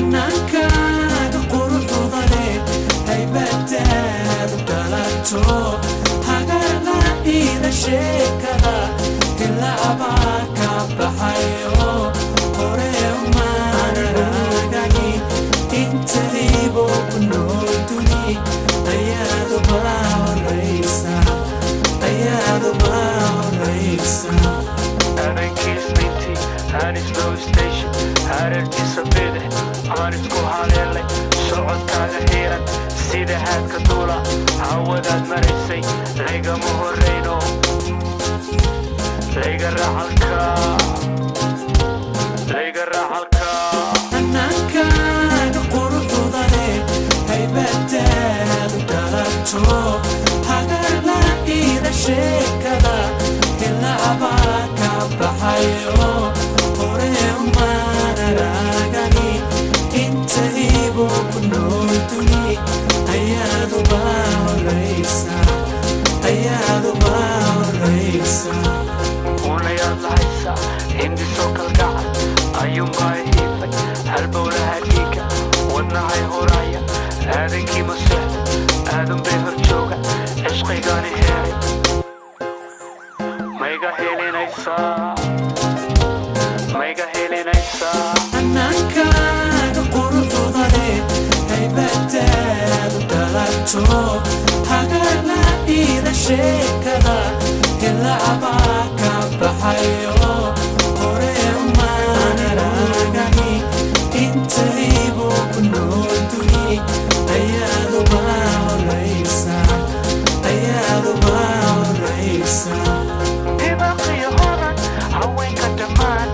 Hanaankaaga quruxda leh, haybadaadu dhalato, hagarla'iida sheekada, hilaabaa ka baxayo. Hore umaanaragani intaybo ku nool duni, ayaadu baa horaysa, ayaadu baa horaysa. Habeenkii Isniintii, Hanislow Station hareertiisa bidix aan isku haleelay. Socodkaaga xiiran sida haadka duula, hawadaad maraysay laygama horrayno, layga raacalka, layga raacalka. Hanaankaaga quruxda leh, haybadaadu dhalato, hagarla'iida sheekada, hilaabaa ka baxayo. Hore umaanaragani intaybo ku nool duni, ayaadu baa horaysa, ayaadu baa horaysa. Unayaad lahaysa hindisoo kalgacal ayuunbaa hiifay halbowlaha dhiigga, wadnahay huraya. Aadankii ma seexda, aadun bay hor jooga. Cishqigaani heeray, mayga helinaysaa, mayga helinaysaa? Hanaankaaga quruxda leh, haybadaadu dhalato, hagarla'iida sheekada, hilaabaa ka baxayo. Hore umaanaragani intaybo ku nool duni, ayaadu baa horaysa, ayaadu baa horaysa. Hibaqiyo hodan haweenka dhammaan,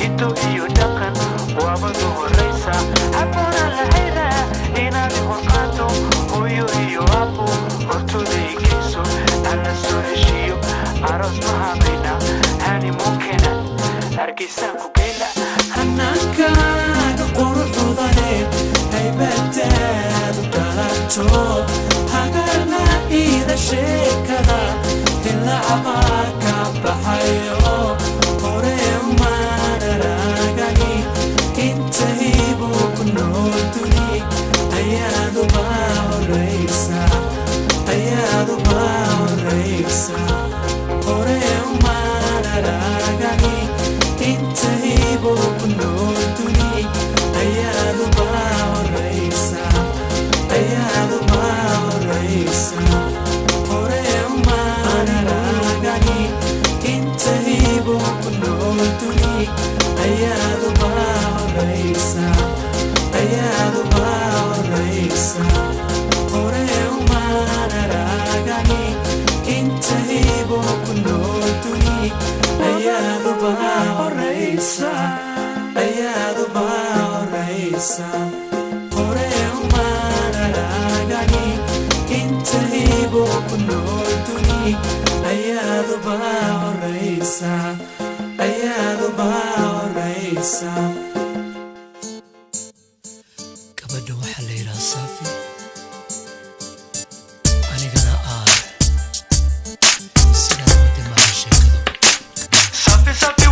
hiddo iyo dhaqan waabadu horraysa. Habboona lahayda inaad horqaato, hooyo iyo aabbo hortooda i geyso, alla soo heshiiyo. Aroos ma habayna, honeymoon-keena Hargeysaan ku geyna. Hanaankaaga quruxda leh, haybadaadu dhalato, hagarla'iida sheekada, hilaabaa ka baxayo. Hore umaanaragani intaybo ku nool duni, ayaadu baa horaysa, ayaadu baa horaysa. Hore umaanaragani intaybo ku nool duni, ayaadu baa horaysa, ayaadu baa horaysa. Hore umaanaragani intaybo ku nool duni, ayaadu baa horaysa, ayaadu baa horaysa. Hore umaanaragani intaybo ku nool duni, ayaadu baa horaysa, ayaadu baa horaysa. Hore umaanaragani intaybo ku nool duni, ayaadu baa horaysa, ayaadu baa horaysa. Gabadha waxaa la yidhaha Saafi, anigana Aar. Sidaa wade maaha sheekadu. Safi, Safi.